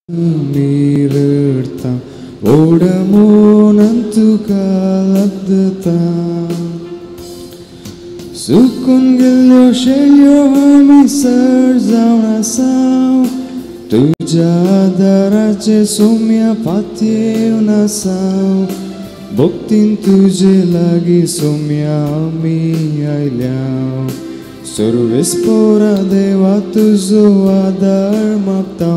आमी रडता व्हड म्हणून तुका लब्धता सुकून गेल्ल्यो शेळयो आमी सर जावन आसा तुज्या दाराचे सोम्या पातयेवन आसा भक्तीन तुजे लागीं सोम्या आमी आयल्या सर्वेस्पोरा देवा तुजो आदार मागता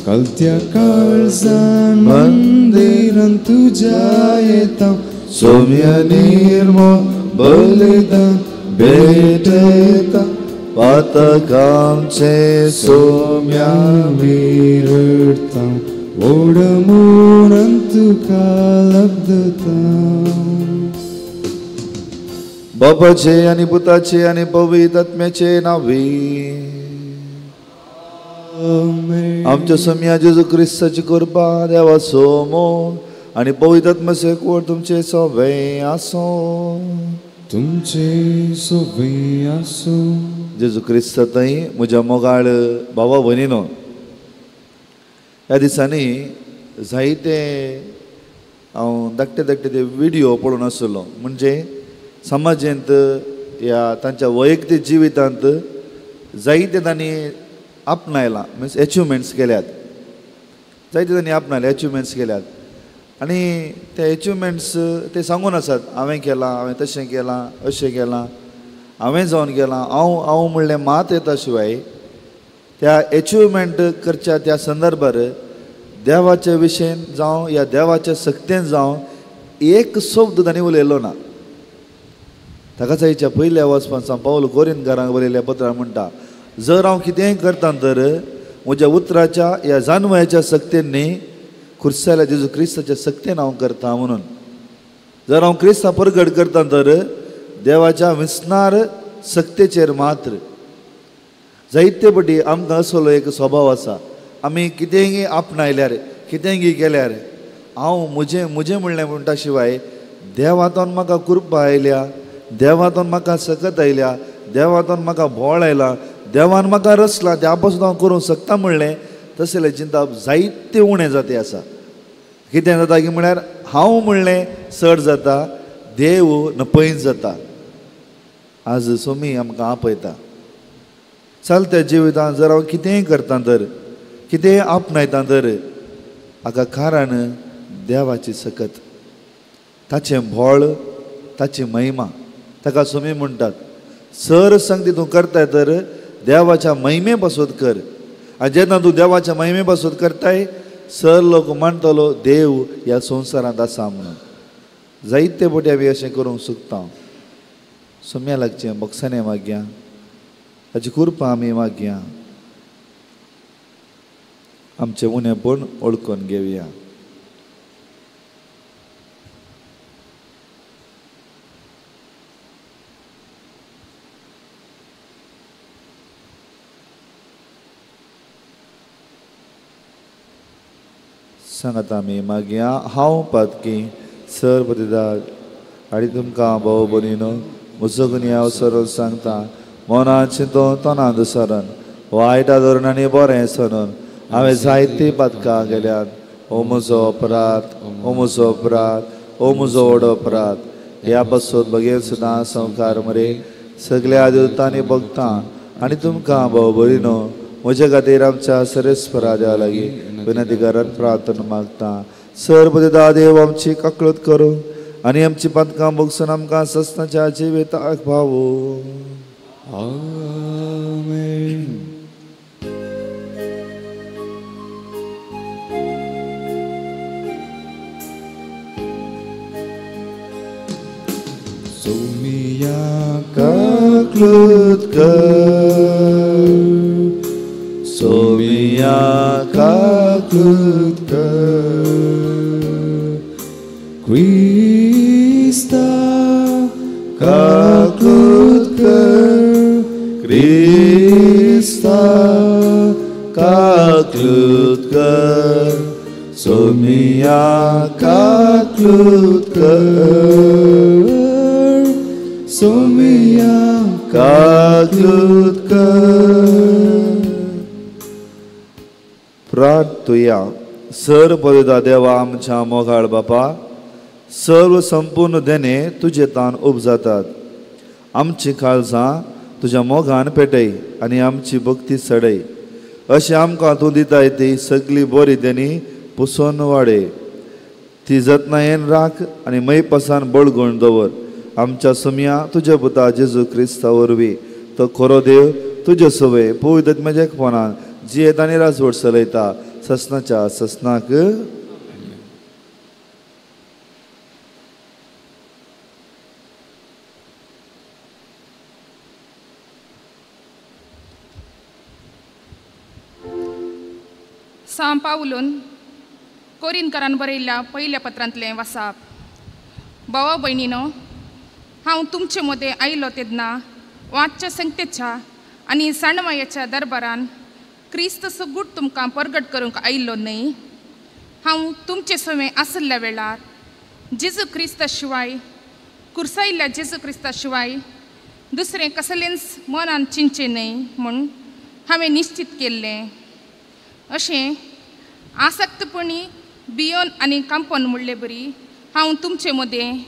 कलत्या काळजान मंदिरान तुज्या येता सोम्या निर्मो बलिदान भेटयता पातकांचे सोम्या आमी रडता व्हड म्हणून तुका लब्धता. बापाचे आनी पुताचे आनी पवित्र आत्म्याचे नांवी आमच्या सोम्या जेजू क्रिस्ताची कृपा देवाचो मोग आनी पवित्र आत्म्याचो एकवट तुमचे सगळे आसूं. तुमचे सगळे आसूं. जेजू क्रिस्ता थंय म्हज्या मोगाळ भावा भयणीनो, ह्या दिसांनी जायते हांव धाकटे धाकटे ते विडियो पळोवन आसलो. म्हणजे समाजेंत ह्या तांच्या वैयक्तीक जिवितांत जायते तांणी आपणायलां, मिन्स एचिवमेंट्स केल्यात, जायते तांणी आपणायले एचिवमेंट्स केल्यात आनी ते एचिवमेंट्स ते सांगून आसात, हांवें केलां, हांवें तशें केलां, अशें केलां, हांवें जावन केलां, हांव हांव म्हणलें मात येता शिवाय त्या एचिवमेंट करच्या त्या संदर्भार देवाच्या विशयन जावं या देवाच्या सक्तेन जावं एक शब्द तांणी उलयलो ना. ताकाच आयच्या पयल्या वचपान सांग पावल कोरिंतकारांक बरयल्ल्या पत्रान म्हणटा, जर हांव कितेंय करता तर म्हज्या उतराच्या ह्या जानवयाच्या सक्तेन न्ही, खुर्साल्या जेजू क्रिस्ताच्या सक्तेन हांव करता म्हणून. जर हांव क्रिस्ता परगट करता तर देवाच्या विसनार सक्तेचेर मात्र. जायते पटी आमकां असलो एक स्वभाव आसा, आमी कितेंय आपणायल्यार कितेंय केल्यार हांव म्हजें म्हजें म्हणलें म्हणटा शिवाय देवातून म्हाका कृपा आयल्या, देवातून म्हाका सकत आयल्या, देवातून म्हाका भोळ आयला, देवान म्हाका रचला, त्या पासून हांव करूंक शकता म्हणलें तसलें चिंतप जायते उणें जाते आसा. कितें जाता की म्हळ्यार हांव म्हणलें चड जाता, देव नपयत जाता. आज सोमी आमकां आपयता चलत्या जिवितांत जर हांव कितेंय करता तर कितेंय आपणायता तर हाका कारण देवाची सकत, ताचें भोळ, ताची महिमा. ताका सोमी म्हणटात सर संगती तूं करताय तर देवाच्या महिमे पासून कर, आनी जेन्ना तूं देवाच्या महिमे पासून करताय सर लोक मानतलो देव ह्या संवसारांत आसा म्हणून. जायते पटी आमी अशें करूंक सोदता. सोम्या लागचें बक्षाने मागया, ताची कृपा आमी मागया, आमचें उणेपण वळखून घेवया. सांगात आमी मागया. हांव पातकी सर पतिदार आनी तुमकां भाव भयणीनो म्हजो गुन्यांव सरून सांगता, मनांत चिंतून तोंडांत सरून वायटा धरून आनी बरें सरून हांवें जायतीं पातकां केल्यात. ओ म्हजो अपराध, ओ म्हजो अपराध, ओ म्हजो व्हड अपराध. ह्या पासून बगेर सुद्दां संवकार मरे सगल्या देवतांनी भोगता आनी तुमकां भाव भयणीनो म्हज्या खातीर आमच्या सरेस्परा देवा लागीं विनंती करत प्रार्थना मागता. सर पतिदा देव आमची काकळत करूं आनी आमची पातकां भोगसून आमकां सस्नाच्या जिविताक पावो. आमेन. सोमिया काकलूत कर, सोमिया काकलूत कर, क्रिस्ता काकलूत कर, क्रिस्ता काकलूत कर, सोमिया काकलूत कर, सोमिया काकलूत कर. प्रार्थुया. सर पवित्र देवा आमच्या मोगाळ बापा, सर्व संपूर्ण देणे तुजे तान उपजातात. आमची काळजां तुज्या मोगान पेटय आनी आमची भक्ती चडय. अशें आमकां तूं दिताय ती सगळी बरी देणी पुसोन वाडय. ती जतनायेन राख आनी मयपासान बळगून दवर. आमच्या सुमया तुज्या पुता जेजू क्रिस्ता वरवीं तो खरो देव तुजे सवय पवित्र आत्म्याच्या एकपणान जियेत आनी राजवट चलयता ससनाच्या ससनाक. सांव पावलून कोरिनकारान बरयल्ल्या पयल्या पत्रांतलें वासाप. भावा भयणीनो, हांव तुमचे मदें आयलो तेन्ना वाचच्या संगतेच्या आनी जाणवायेच्या दरबारान क्रिस्त सगूट तुमकां परगट करूंक आयिल्लो न्हय. हांव तुमचे सवें आशिल्ल्या वेळार जेजू क्रिस्ता शिवाय, कुर्सायिल्ल्या जेजू क्रिस्ता शिवाय दुसरें कसलेंच मनान चिंतचें न्हय म्हूण हांवें निश्चित केल्लें. अशें आसक्तपणी बियोन आनी कांपोन म्हणले बरी हांव तुमचे मदें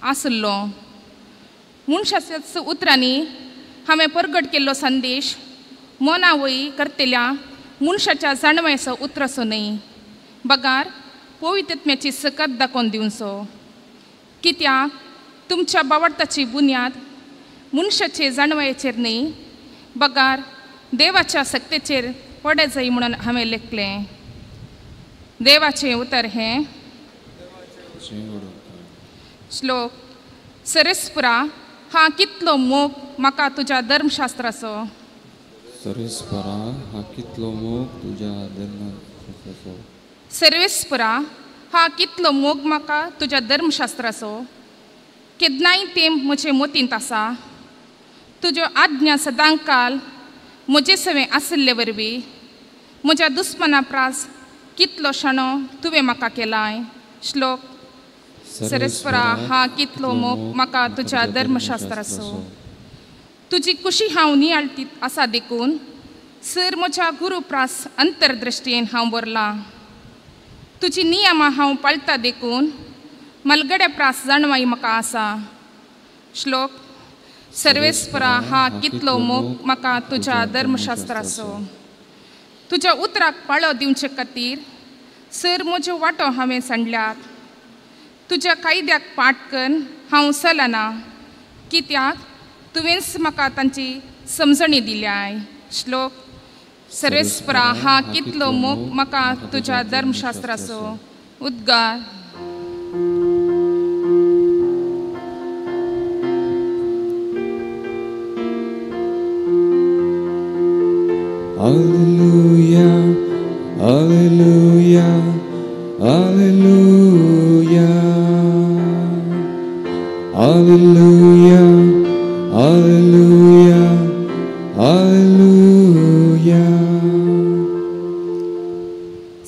आसलो. मनशाच्याच उतरांनी हांवें परगट केल्लो संदेश मना वय करतल्या मनशाच्या जाणवायचो उतराचो न्हय, बगार पवित्रत्म्याची सकत दाखोवन दिवचो. कित्याक तुमच्या बावडताची बुन्याद मनशाचे जाणवायेचेर न्हय, बगार देवाच्या सक्तेचेर पडे जाय म्हणून हांवें लेखलें. देवाचें उतर हें. श्लोक. सरेस्पुरा हा कितलो मोग म्हाका तुज्या धर्मशास्त्राचो. सरेस्परा हा कितलो मोग तुज्या धर्मशास्त्राचो. सर्वेस्परा हा कितलो मोग म्हाका तुज्या धर्मशास्त्राचो. केन्नाय तें म्हजे मोतींत आसा. तुज्यो आज्ञा सदांकाल म्हजे सवें आशिल्ले वरवीं म्हज्या दुस्मना प्रास कितलो शाणो तुवें म्हाका केलाय. श्लोक. सरेस्परा हा कितलो मोग म्हाका तुज्या धर्मशास्त्राचो. तुजी कुशी हांव नियाळतीत आसा देखून सर म्हज्या गुरू प्रास अंतर्दृश्टीन हांव बरलां. तुजी नियमां हांव पाळटा देखून मलगड्या प्रास जाणवाय म्हाका आसा. श्लोक. सर्वेस्परा हा कितलो मोग म्हाका तुज्या धर्मशास्त्राचो. तुज्या उतराक पाळो दिवचे खातीर सर म्हज्यो वांटो हांवें सांडल्यात. तुज्या कायद्याक पाठ करून हांव चलना, कित्याक तुवेंच म्हाका तांची समजणी दिल्याय. श्लोक. सर्वेस्परा हा कितलो मोग म्हाका तुज्या धर्मशास्त्राचो. उद्गार. Alleluia, Alleluia, Alleluia, Alleluia, Alleluia, Alleluia.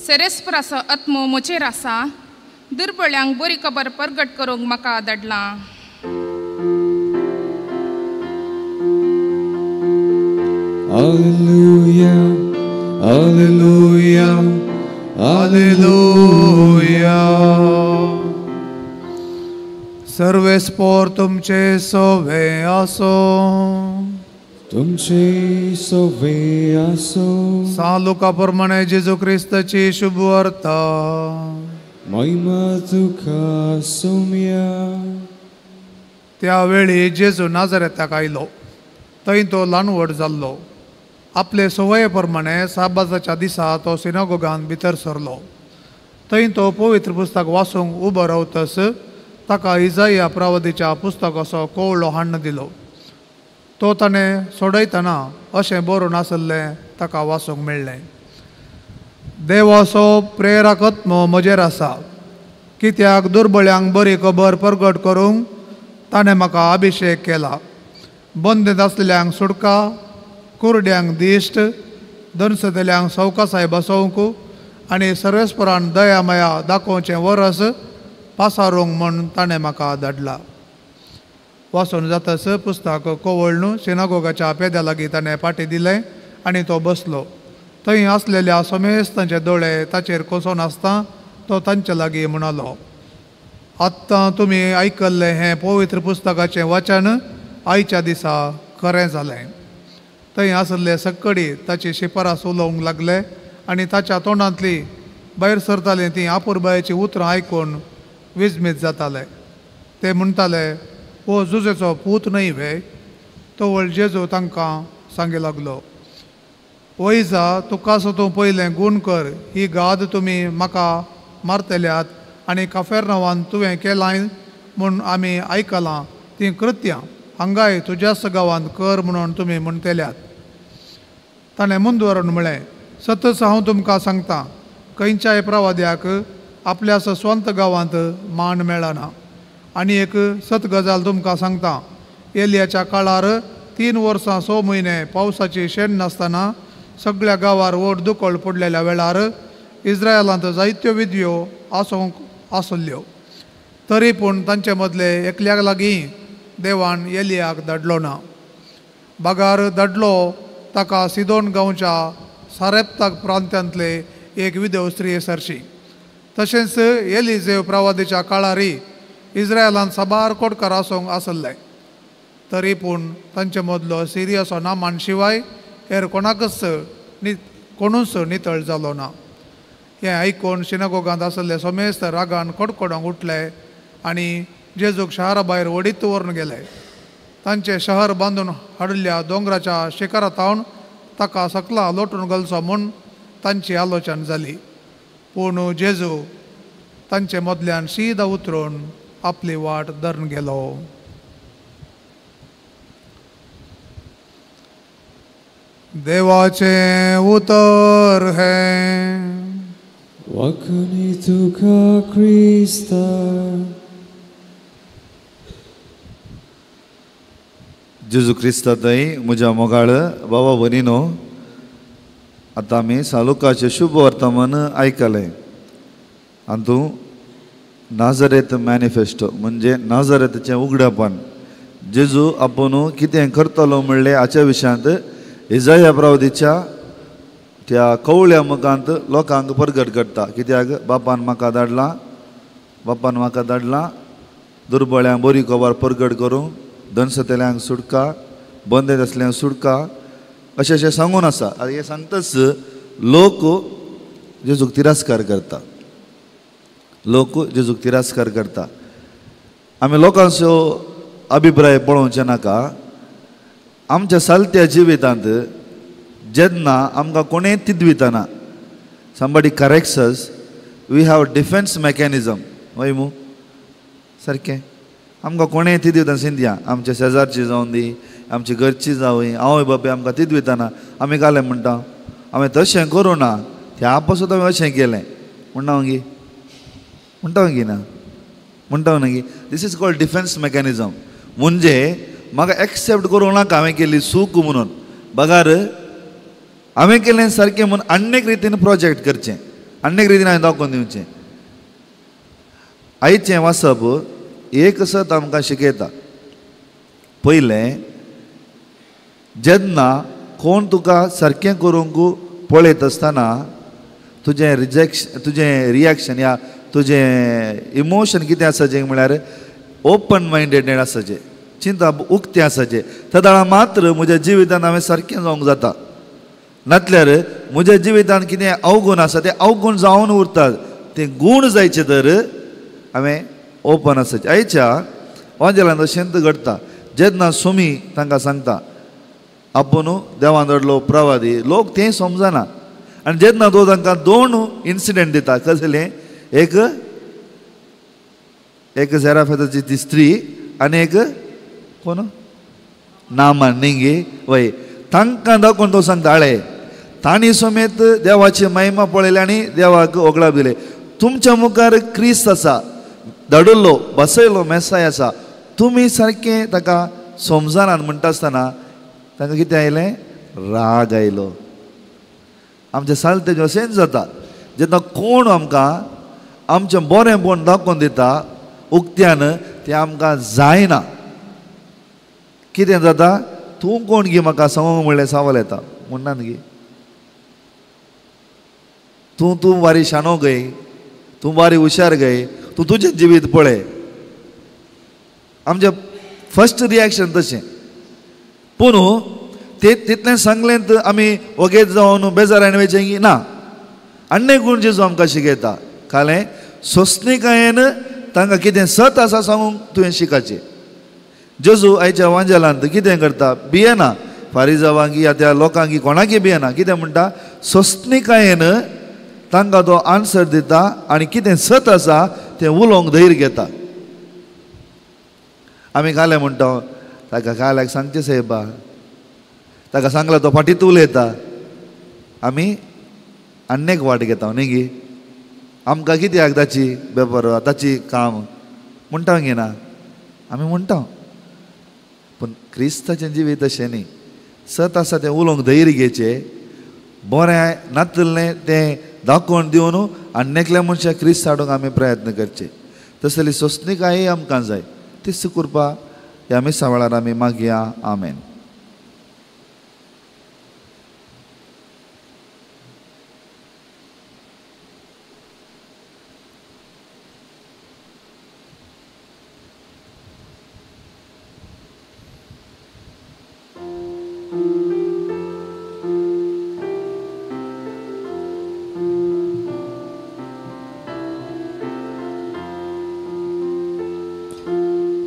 सेरेस्पराचो आत्मो म्हजेर आसा, दुर्बळ्यांक बरी खबर परगट करूंक म्हाका धाडलां. Alleluia, Alleluia, Alleluia. सर्वेस्पोर तुमचे सोवे आसो. तुमचे सोवे आसो. सान लुका प्रमाणे जेजू क्रिस्ताची शुभ वार्ता. महिमा तुका सोम्या. त्या वेळी जेजू नाझारेताक आयलो. थंय तो ल्हान व्हड जाल्लो. आपले संवये प्रमाणे साबाजाच्या दिसा तो सिनागोगान भितर सरलो. थंय तो पवित्र पुस्तक वाचूंक उबो रावतस ताका इजाया प्रवादीच्या पुस्तकाचो कोवळो हाडून दिलो. तो ताणें सोडयतना अशें बरोवन आसलें ताका वाचूंक मेळ्ळें. देवाचो प्रेरक आत्मो म्हजेर आसा, कित्याक दुर्बळ्यांक बरी खबर परगट करूंक ताणें म्हाका अभिशेक केला. बंदेंत आसलेल्यांक सुटका, कुरड्यांक दिश्ट, दनसतल्यांक सवकासाय बसोवंक आनी सर्वेस्परान दया माया दाखोवचें वरस पासारूंक म्हूण ताणें म्हाका धाडला. वाचून जातस पुस्तक कोवळ्ळू सिनागोगाच्या पेद्या लागीं ताणें पाटी दिलें आनी तो बसलो. थंय आसलेल्या समेस्तांचे दोळे ताचेर कोसोन आसता तो तांचे लागीं म्हणालो, आत्तां तुमी आयकल्लें हें पवित्र पुस्तकाचें वाचन आयच्या दिसा खरें जालें. थंय आसले सक्कडी ताची शिफारस उलोवंक लागले आनी ताच्या तोंडांतली भायर सरतालीं तीं आपुरबायेचीं उतरां आयकून विजमीत जाताले. ते म्हणटाले, हो जुजेचो पूत न्हय वे? तो व्हड जेजू तांकां सांगी लागलो, वैजा तुका तूं पयलें गूण कर, ही गाद तुमी म्हाका मारतल्यात आनी काफेरनांवान तुवें केलां म्हूण आमी आयकलां तीं कृत्यां हांगाय तुज्याच गांवांत कर म्हणून तुमी म्हणटल्यात. ताणें मुंदवरून म्हळें, सतच हांव तुमकां सांगता, खंयच्याय प्रवाद्याक आपल्या स्वंत गांवांत मान मेळना. आनी एक सत गजाल तुमकां सांगता, एलियाच्या काळार 3 वर्सां 6 म्हयने पावसाची शेण नासतना सगळ्या गांवार व्हड दुकळ पडलेल्या वेळार इस्रायलांत जायत्यो विधयो आसूंक आसल्ल्यो, तरी पूण तांचे मदले एकल्याक लागीं देवान एलियाक धाडलो ना. बागार धाडलो ताका सिदोन गांवच्या सारेप्ताक प्रांतांतले एक विधव स्त्री सरशी. तशेंच एलिजेव प्रवादीच्या काळारी इस्रायलांत साबार कोटकार आसूंक आसल्ले, तरी पूण तांचे मदलो सिरियसो नामान शिवाय हेर कोणाकच कोणूच नितळ जालो ना. हें आयकून सिनागोगांत आसले समेस्त रागान कडकडोंक उठले आनी जेजूक शहरा भायर वडीत व्हरून गेले. तांचें शहर बांदून हाडिल्ल्या दोंगराच्या शिखरा थावन ताका सकला लोटून घालचो म्हूण तांची आलोचन जाली. पूण जेजू तांचे मदल्यान सीदा उतरून आपली वाट धरून गेलो. देवाचें उतर हें. वाखणी तुका क्रिस्ता. जेजू क्रिस्ता थंय म्हज्या मोगाळ बाबा भयणीनो, आतां आमी सालुकाचें शुभ वर्तमान आयकलें. आनी तूं नाजरेत मॅनिफेस्टो म्हणजे नाजरेताचें उगडापण, जेजू आपूण कितें करतलो म्हणलें हाच्या विशयांत इजाया प्रवादीच्या त्या कवळ्या मुखांत लोकांक परगट करता. कित्याक बापान म्हाका धाडला, बापान म्हाका धाडला दुर्बळ्यांक बरी खबर परगट करूंक, दनसतेल्यांक सुटका, बंदेत आसल्यांक सुटका, अशें अशें सांगून आसा. आनी हें सांगताच लोक जेजूक तिरस्कार करता, लोक जेजूक तिरस्कार करता. आमी लोकांचो अभिप्राय पळोवचें नाका. आमच्या सालत्या जिवितांत जेन्ना आमकां कोणें तिदवितना, somebody corrects us, we have defence mechanism. हय मू सारकें आमकां कोणें तिदवितना सिंधिया, आमच्या शेजारची जावन दी, आमची घरची जावं, आवय बापूय आमकां तिदवितना आमी घालें म्हणटा, हांवें तशें करूं ना, त्या पासून हांवें अशें केलें म्हणटा गी, म्हणटा गी ना, म्हणटा न्ही. This is called defence mechanism. म्हणजे म्हाका एक्सेप्ट करूंक नाका हांवें केल्ली चूक म्हणून, बगार हांवें केलें सारकें म्हणून आन्येक रितीन प्रोजेक्ट करचें, आन्येक रितीन हांवें दाखोवन दिवचें. आयचें वाचप एक सत आमकां शिकयता. पयलें, जेन्ना कोण तुका सारकें करूंक पळयत आसतना तुजें रिजेक्शन, तुजें रिएक्शन या तुजें इमोशन कितें आसाचें म्हळ्यार ओपन मायंडेड आसाचें, चिंता उक्तें आसाचें, तेदळा मात्र म्हज्या जिवितान हांवें सारकें जावंक जाता. नातल्यार म्हज्या जिवितान कितें अवगुण आसा तें अवगुण जावन उरतात, तें गूण जायचें तर हांवें ओपन आसाचें. आयच्या वांजेलान अशेंच घडटा. जेन्ना सुमी तांकां सांगता आपूण देवान धाडलो प्रवादी, लोक तें समजना. आनी जेन्ना तो तांकां 2 इन्सिडंट दिता, कसलें, एक एक झेराफेताची ती स्त्री आनी एक कोण नामान न्ही वय, तांकां दाखोवन तो सांगता आळे तांणी समेत देवाची महिमा पळयली आनी देवाक ओगळाप दिलें. तुमच्या मुखार क्रिस्त आसा, धाडिल्लो बसयलो मेसाय आसा, तुमी सारकें ताका समजनात म्हणटा आसतना तांकां कितें आयलें, राग आयलो. आमचें सालतें अशेंच जाता. जेन्ना कोण आमकां आमचें बरेंपण दाखोवन दिता उक्त्यान, तें आमकां जायना. कितें जाता, तूं कोण गी म्हाका सांगूंक म्हणलें सावल येता म्हणना गी, तूं तूं वारी शाणो गय, तूं वारी हुशार गय, तूं तुजें जिवीत पळय. आमचें फर्स्ट रिएक्शन तशें. पूण ते तितलें सांगलें तर आमी वगेत जावन बेजारान वयचें ना. आनी गुण जेजू आमकां शिकयता खालें सोंसणीकायेन तांकां कितें सत आसा सांगूंक तुवें शिकाचें. जेजू आयच्या वांजेलांत कितें करता, भियेना फारिजावांक या त्या लोकांक कोणाकी भियेना. कितें म्हणटा, सोंसणीकायेन तांकां तो आन्सर दिता आनी कितें सत आसा तें उलोवंक धैर्य घेता. आमी कालें म्हणटा ताका काल्याक सांगचें सायबा, ताका सांगला तो फाटीत उलयता. आमी आन्नेक वाट घेता न्ही गी, आमकां कित्याक ताची बेपर ताची काम म्हणटा गे ना आमी म्हणटा. पूण क्रिस्ताचें जिवीत तशें न्ही. सत आसा तें उलोवंक धैर्य घेवचें, बरें नातलें तें दाखोवन दिवन आनी एकल्या मनशाक क्रिस्त हाडूंक आमी प्रयत्न करचे. तसली सोंसणीकाय आमकां जाय. तीच कृपा ह्या मिसा वेळार आमी मागया. आमेन.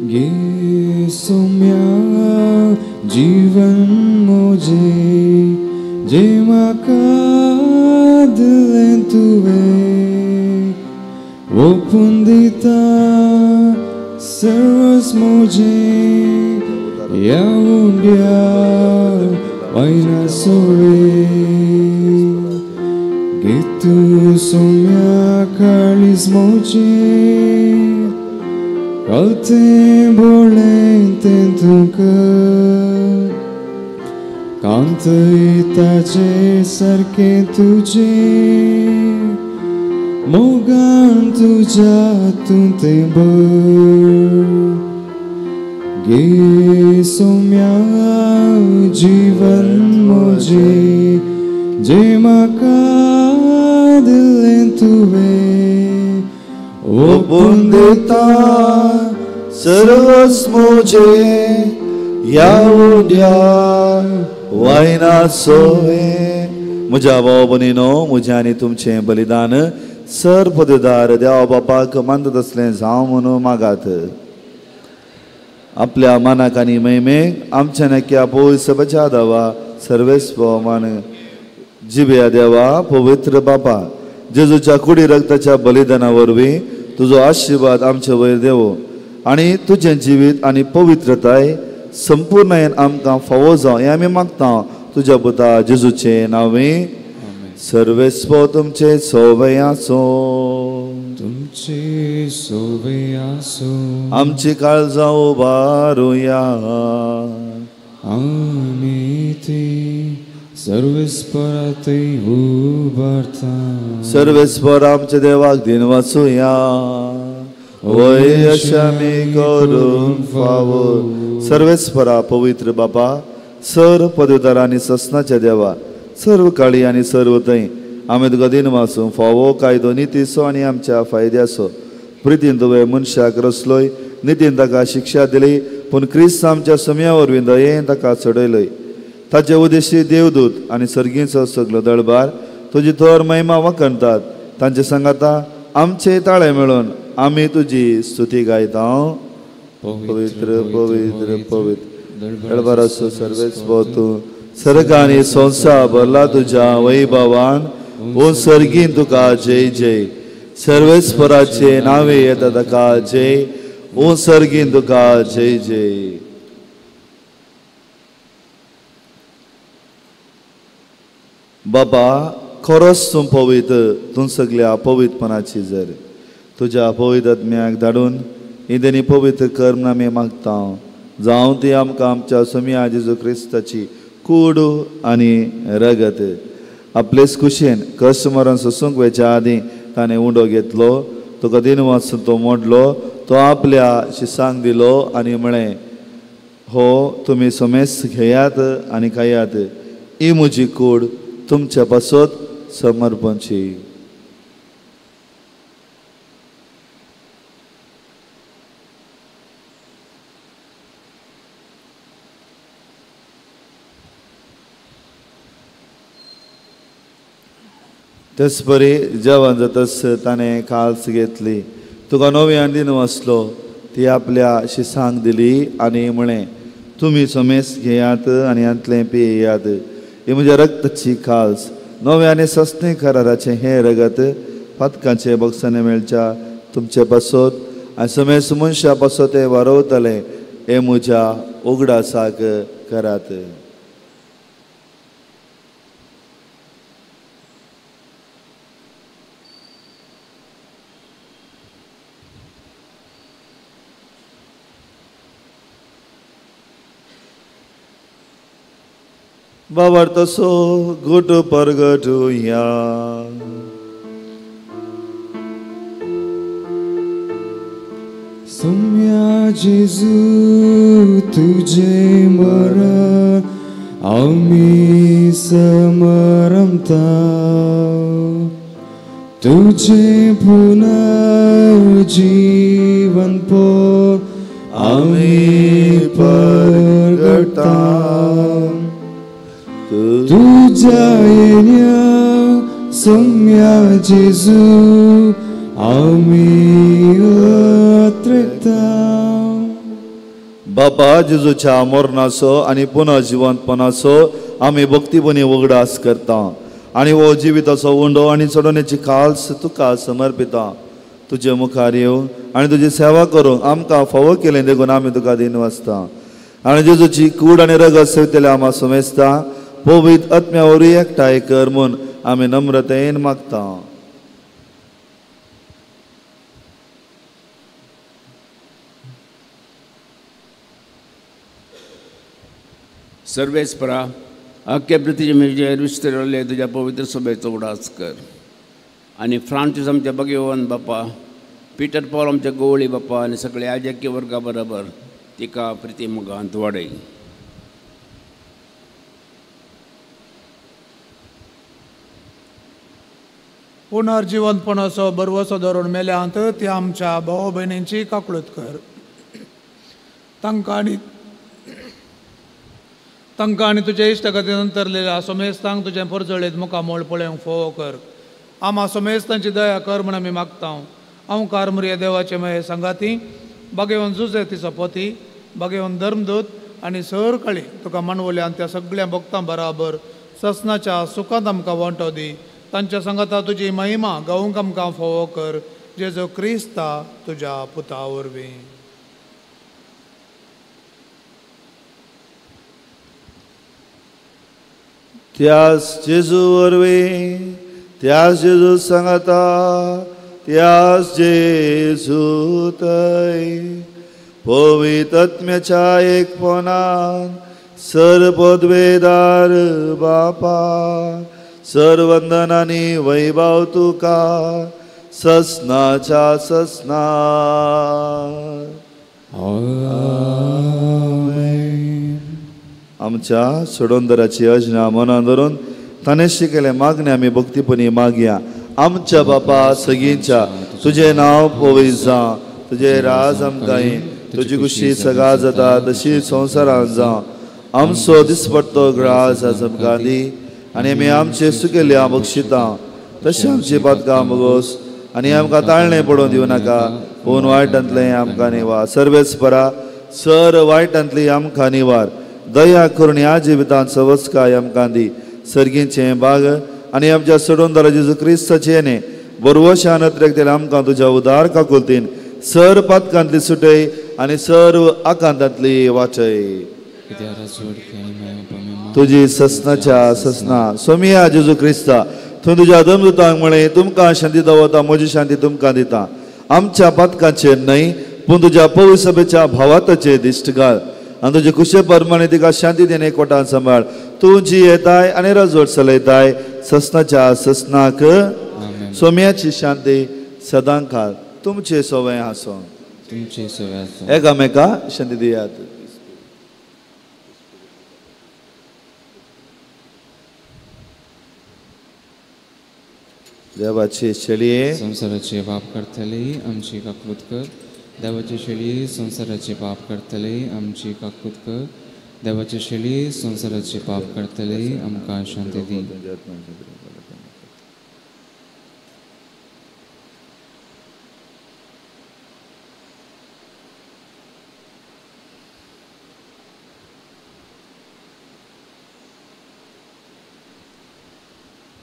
Gesumya जीवन मुझे जे म्हाका दिलें तुवें ओपून दिता सर्वस मुझे ह्या उंड्या वयना सोवे गेतू सोम्या काळीज मुझे कळते बोळें तुका कांतय ताजे सारकें तुजें मोगान तुज्या तूं तें भर गे सोम्या जीवन म्हजें जें म्हाका दिलें तुवें ओपून दिता सर्वस मुझे ह्या उंड्या वायना सोवे. म्हज्या भाव भयणीनो, म्हजें आनी तुमचें बलिदान सर पददार देवा बापाक मानता तसलें जावं म्हणून मागात. आपल्या मानाक आनी महिमेक आमच्या नक्या पयस बचा दावा सर्वेस्व मान जिबया देवा पवित्र बापा जेजूच्या कुडी रक्ताच्या बलिदाना वरवीं तुजो आशिर्वाद आमचे वयर देवो आनी तुजें जिवीत आनी पवित्रताय संपूर्णायेन आमकां फावो जावं हें आमी मागता तुज्या पुता जेजूचें नांवे. सर्वेस्व तुमचें सोवे आसूं, तुमचे सोवे आसूं. आमची काळजां उबारुया आमी ती सर्वेस्परातय उबारता. सर्वेस्पर आमच्या देवाक दिन वाचुया वय अशें आमी करूंक फावो. सर्वेस्परा पवित्र बापा सर पदवीदार आनी ससनाच्या देवा सर्व काळी आनी सर्व थंय आमी तुका दिन वाचूं फावो कायदो नितीचो आनी आमच्या फायद्याचो. प्रितीन तुवें मनशाक रचलोय, नितीन ताका शिक्षा दिली, पूण क्रिस्त आमच्या सम्या वरवीं दयेन ताका चडयलोय. ताचे उद्देशी देवदूत आनी सर्गीचो सगलो दळबार तुजी थोर महिमा वखणतात. तांचे सांगाता आमचे ताळे मेळून आमी तुजी स्तुती गायता. पवित्र पवित्र पवित्र दळबाराचो सर्वेस्पर तूं, सर्ग आनी संवसार भरला तुज्या वैभवान. ओ सर्गीन तुका जय जय. सर्वेस्पराचे नावे येता ताका जय. ओ सर्गीन तुका जय जय. बाबा खरोच तूं पवित्र, तूं सगल्या पवित्रपणाची जर तुज्या पवित्र आत्म्याक धाडून इंदनी पवित्र कर म्हूण आमी मागता. जावं ती आमकां आमच्या सोम्या जेजू क्रिस्ताची कूड आनी रगत. आपलेच कुशेन कश्ट मरण सोसूंक वयच्या आदीं ताणें उंडो घेतलो, तुका दिन वाचून तो मोडलो, तो आपल्या शिसांक दिलो आनी म्हळें, हो तुमी सोमेस घेयात आनी खायात, ही म्हजी कूड तुमच्या पासत समर्पणची. तेच परी जेवण जातच ताणें काल्स घेतली, तुका नवी दिन वाचलो, ती आपल्या शिसांक दिली आनी म्हळें, तुमी समेस घेयात आनी हांतलें पियेयात, ही म्हज्या रक्ताची काल्स, नवें आनी सस्ने कराराचें हें रगत पातकांचे बक्षाने मेळच्या तुमचे पासत आनी समेस मनशा पासत तें वारवतलें, हें म्हज्या उगडासाक करात. बाबर तसो गुट परगटुया. सोम्या जेजू तुझे मरण आमी समरमता, तुझे पुनर्जीवन पो आमी परगटा, तुझ्या येण्या सोम्या जेजू आमी अत्रेता. बापा जेजूच्या मरणाचो आनी पुनर्जिवंतपणाचो आमी भक्तीपणी उगडास करता आनी हो जिविताचो उंडो आनी चडोवण्याची काल्स तुका समर्पिता. तुजे मुखार येवन आनी तुजी सेवा करूंक आमकां फावो केलें देखून आमी तुका दिन वाचता आनी जेजूची कूड आनी रगत सेवतले आमा समेजता पवित्र आत्म्या वरवीं एकठांय कर म्हूण आमी नम्रतेन मागता. सर्वेस्परा अख्खे पृथ्वीचे विस्तरले तुज्या पवित्र सभेचो उडास कर आनी फ्रांसीस आमच्या भगवान बापा, पिटर पॉल आमच्या गोवळी बापा आनी सगळे आजकी वर्गा बरोबर तिका प्रिती मुगांत वाडय. पुनर्जिवंतपणाचो बरवसो धरून मेल्यांत ती आमच्या भाव भयणींची काकळूत कर. तांकां आनी तुजे इश्टागती नंतरलेल्या सोमेस्तांक तुजें परजळीत मुखामोळ पळोवंक फोव कर. आमा सोमेस्तांची दया कर म्हूण आमी मागता. अंकार मुरये देवाचे मये सांगाती बागेवन जुजे तिचो पोती बागेवन धर्मदूत आनी सरकाळी तुका मानवल्यान त्या सगळ्या भक्तां बराबर ससनाच्या सुखांत आमकां वांटो दी. तांच्या सांगाता तुजी महिमा गावंक आमकां फोवो कर, जेजो क्रिस्ता तुज्या पुता वरवीं. त्यास जेजू वरवीं, त्यास जेजू सांगाता, त्यास जेजू थंय पवित्र आत्म्याच्या एकपणान सर्वपदवेदार बापा सर्वंदन आनी वैभव तुका ससनाच्या ससना. आमच्या सोडोंदराची अजना मनान धरून ताणें शिकयलें मागणें आमी भक्तीपणी मागया. आमच्या बापा सगळींच्या तुजें नांव पवित्र जावं, तुजें राज आमकां येवं, तुजी खुशी सगळा जाता तशी संवसारांत जावं. आमचो दिसपट्टो ग्रास आज आमकां दी आनी आमी आमचे सुकेल्ल्या बक्षिता तशें आमची पातकां बगोस आनी आमकां ताळणें पडोवन दिवं नाका, पूण वायटांतलें आमकां निवार. सर्वेस्परा सर वायटांतली आमकां निवार, दया करून ह्या जिवितांत सवस्काय आमकां दी. सर्गीचें बाग आनी आमच्या सोडोवंदारा जेजू क्रिस्ताचें येणें बरवशान अत्रेकतेलें आमकां तुज्या उदार काकुलतीन सर पातकांतली सुटय आनी सर्व आकांतांतली वाचय. तुजी ससनाच्या ससना सोमिया जेजू क्रिस्ता तूं तुज्या दमदुतांक म्हळें, तुमकां शांती दवरता, म्हजी शांती तुमकां दिता. आमच्या पातकांचेर न्हय पूण तुज्या पवित्र सभेच्या भावाताचेर दिश्ट घाल आनी तुजे कुशे प्रमाणे तिका शांती देणे कोटान सांबाळ. तूं जी येताय आनी रजवट चलयताय ससनाच्या ससनाक. सोम्याची शांती सदां काल तुमचे सवय आसो, एकामेका शांती दियात. देवाचे शेळये संवसाराचे पाप करतले आमची काकूत कर. देवाचे शेळये संवसाराचे पाप करतले आमची काकूत कर. देवाचे शेळये संवसाराचे पाप करतले आमकां शांती दी.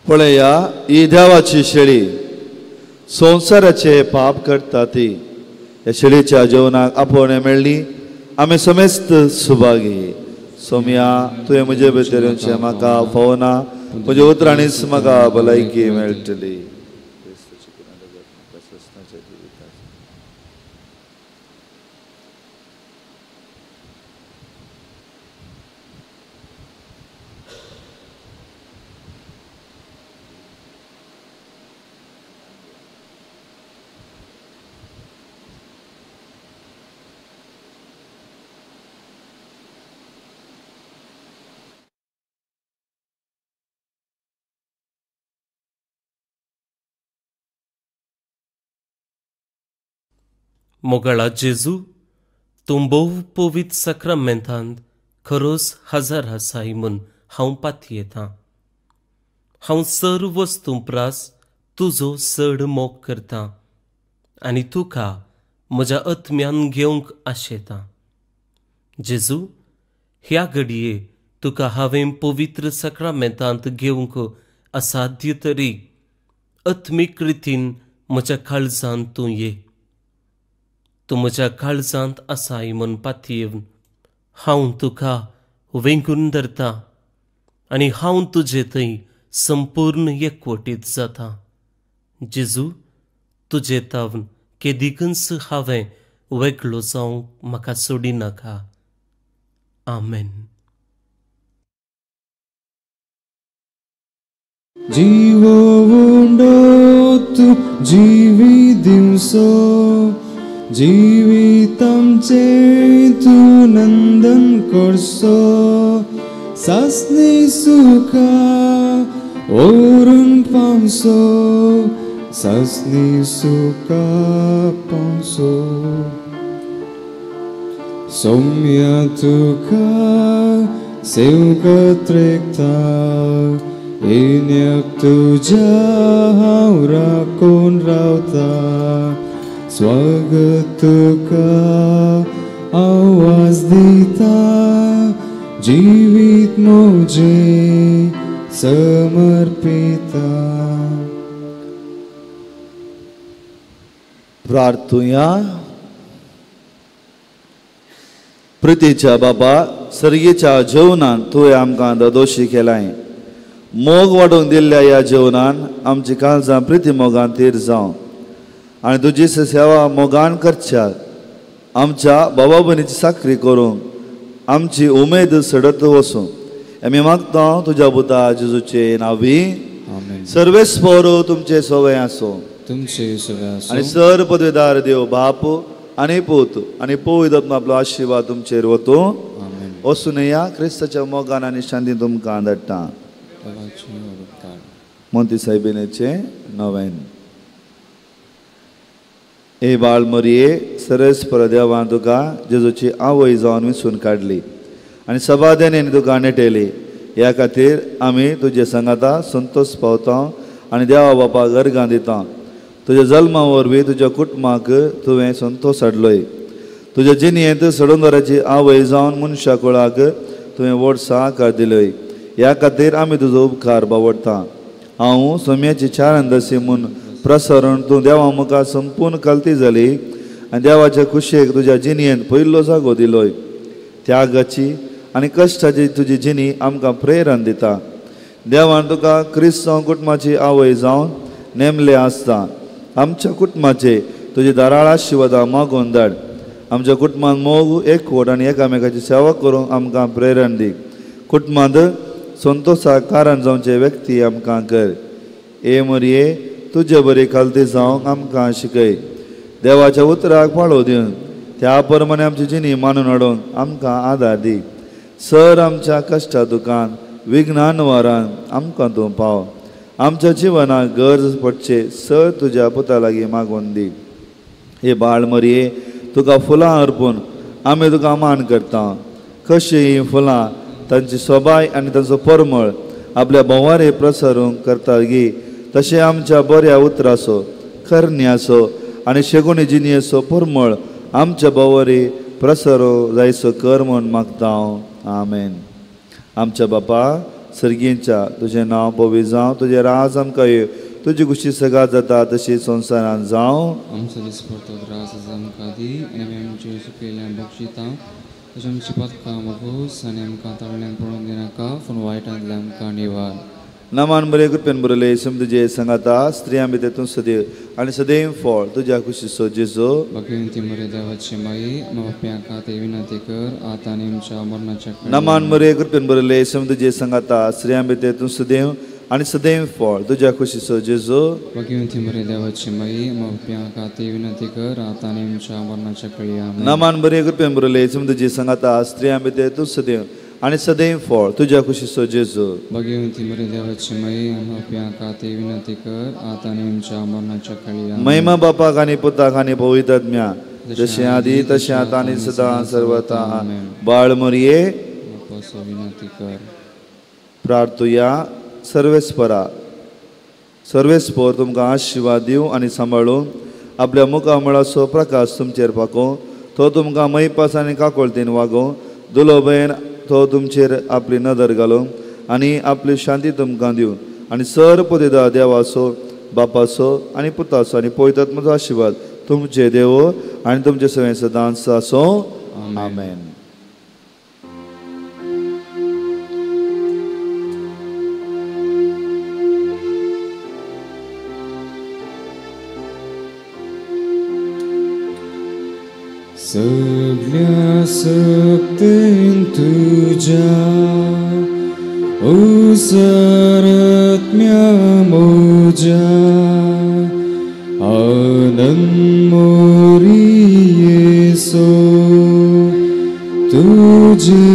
पळया ही देवाची शेळी संवसाराचे पाप करता ती ह्या शेळीच्या जेवणाक आपोवणें मेळ्ळी आमी समेस्त सुभागी. सोमया तुवें म्हजे भितर येवचें म्हाका फावना, म्हज्या उतरांनीच म्हाका भलायकी मेळटली. मोगाळा जेजू, तूं भोव पवित्र साक्रामेंतांत खरोच हजार आसाय म्हूण हांव पातयेतां. हांव सर्व वस्तूं प्रास तुजो चड मोग करतां आनी तुका म्हज्या आत्म्यान घेवंक आशेतां. जेजू, ह्या घडये तुका हांवें पवित्र साक्रामेंतांत घेवंक असाध्य तरी आत्मीक रितीन म्हज्या काळजांत तूं ये. तूं म्हज्या काळजांत आसाय म्हूण पातयेवन हांव तुका वेंगून धरतां आनी हांव तुजे थंय संपूर्ण एकवटीत जाता. जेजू, तुजे तावन केदिकूच हांवें वेगळो जावंक म्हाका सोडिनाका. आमेन. जीवो उंडो तू जीवी दिवसो, जिवितांचे तू नंदन करसो, सासनी सुखा ओरून पावसो, सासनी सुखा पावसो. सौम्या तुका सेवकत रेखता, येण्याक तुज्या हांव राखून रावता, स्वागत तुका आवाज दिता, जिवीत म्हजें समर्पिता. प्रार्थुया. प्रितीच्या बाबा, सर्गीच्या जेवणान तुवें आमकां ददोशी केलाय. मोग वाडोवन दिल्ल्या ह्या जेवणान आमची काळजां प्रिती मोगान थीर जावं आनी तुजी सेवा मोगान करच्या आमच्या बाबा भयणीची साकरी करूंक आमची उमेद सडत वसूं. आमी मागता तुज्या पुता जेजूचे नांवी. सर्वेस्पर तुमचे सवय आसूं, तुमचे सवय आसूं. आनी सर पदवेदार देव बाप आनी पूत आनी पवित्र आत्मा आपलो आशिर्वाद तुमचेर वतूं. वसून या क्रिस्ताच्या मोगान आनी शांतीन तुमकां धाडटा. मोंती सायबिणीचें नवेन. ए बाळ मरये, सरस्पर देवान तुका जेजूची आवय जावन विसून काडली आनी सबाध्यान तुका नेटेली. ह्या खातीर आमी तुजे सांगाता संतोष पावता आनी देवा बापा गर्गां दिता. तुज्या जल्मा वरवीं तुज्या कुटुंबाक तुवें संतोष हाडलोय. तुज्या जिणेंत सडंदराची आवय जावन मनशा कुळाक तुवें व्हड सहकार दिलोय. ह्या खातीर आमी तुजो उपकार बावडटा. हांव सोम्याची चार अंदासी म्हूण प्रसरण तूं देवा मुखार संपूर्ण कलती जाली आनी देवाच्या खुशयेक तुज्या जिणेंत पयलो जागो दिलोय. त्यागाची आनी कश्टाची तुजी जिणी आमकां प्रेरण दिता. देवान तुका क्रिस्तांव कुटुंबाची आवय जावन नेमले आसता. आमच्या कुटुंबाचे तुजी दाराळ आशिर्वादां मागून धाड. आमच्या कुटुंबान मोग, एकवट आनी एकामेकाची सेवा करूंक आमकां प्रेरण दी. कुटुंबांत संतोषाक कारण जावचे व्यक्ती आमकां कर. ए मरये, तुजे बरी खालती जावंक आमकां शिकय. देवाच्या उतराक पाळो दिवन त्या प्रमाणे आमची जिणी मानून हाडून आमकां आदार दी. सर आमच्या कश्टा दुकान विघ्नान वारान आमकां तूं पाव. आमच्या जिवनाक गरज पडचे सर तुज्या पुता लागीं मागून दी. हे बाळ मरये, तुका फुलां अर्पून आमी तुका मान करता. कशीं हीं फुलां तांची सोबाय आनी तांचो परमळ आपल्या भोंवारे प्रसरूंक करता गी, तशें आमच्या बऱ्या उतराचो, करण्याचो आनी शेगुणी जिणेचो परमळ आमच्या भोंवारी प्रसरो जायचो कर म्हूण मागता हांव. आमेन. आमच्या बापा सर्गींच्या तुजें नांव पवित्र जावं, तुजें राज आमकां येवं, तुजी खुशी सगळ्यात जाता तशी संवसारान जावं. आमचो दिसपडतो त्रास आमकां दी आनी आमी आमचे चुकयल्ल्यान बक्षिता तशें आमची पातकां मोगूस आनी आमकां ताळ्यान पळोवन दिनाका पूण वायटांतल्यान आमकां निवार. नामान बरें कृपेन बरयलें सम तुजे सांगाता, स्त्रियां भितर तूं सदैव आनी सदैव फळ तुज्या खुशीचो जेजू. भगवंती मरे देवाची माई बाप्या खातीर विनंती कर आतां आनी आमच्या मरणाच्या. नामान बरें कृपेन बरयलें सम तुजे सांगाता, स्त्रियां भितर तूं सदैव आनी सदैव फळ तुज्या खुशीचो जेजू. भगवंती मरे देवाची माई बाप्या खातीर विनंती कर आतां आनी आमच्या मरणाच्या कळया. नामान बरें कृपेन बरयलें सम तुजे सांगाता, स्त्रियां भितर तूं सदैव आनी सदैव फळ तुज्या खुशीचो जेजू. भगवंती मरे देवाची माई बाप्या खातीर विनंती कर आतां आनी आमच्या मरणाच्या कळया. महिमा बापाक आनी पुताक आनी पवित्र आत्म्या, जशें आदी तशें आतां आनी सदां सर्वता. बाळ मरये विनंती कर. प्रार्थुया. सर्वेस्परा सर्वेस्पर तुमकां आशिर्वाद दिवं आनी सांबाळूं, आपल्या मुखामळाचो प्रकाश तुमचेर पाकोवं, तो तुमकां मैपास आनी काकोळतीन वागोवं, दुलोबेन तो तुमचेर आपली नदर घालूं आनी आपली शांती तुमकां दिवं आनी सर पदेदा देवाचो बापाचो आनी पुताचो आनी पवित्र आत्म्याचो आशिर्वाद तुमचे देव आनी तुमचे सगळें सदांच आसूं. आमेन. सगळ्या सक्तेन तुज्या उसरत्म्या म्हज्या आनंद मोरियेसो तुजे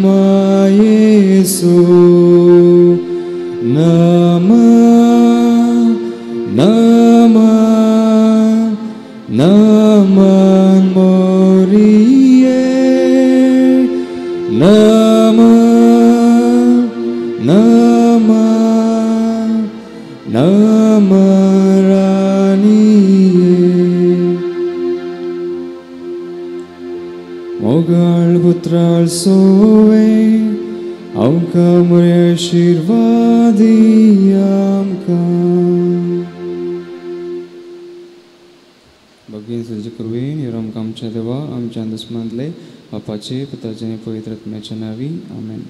मायेसो. नमा नमा नमन मोरिये, नमन नमन नमन राणिये. मोगाळ पुत्राळ सोवे आमकां मरे आशिर्वादी आमकां. भगीन तुजे कृपेन ह्यो आमकां आमच्या देवा आमच्या दुस्मांतले बापाचे पुताचे आनी पवित्र आत्म्याच्या नांवी. आमेन.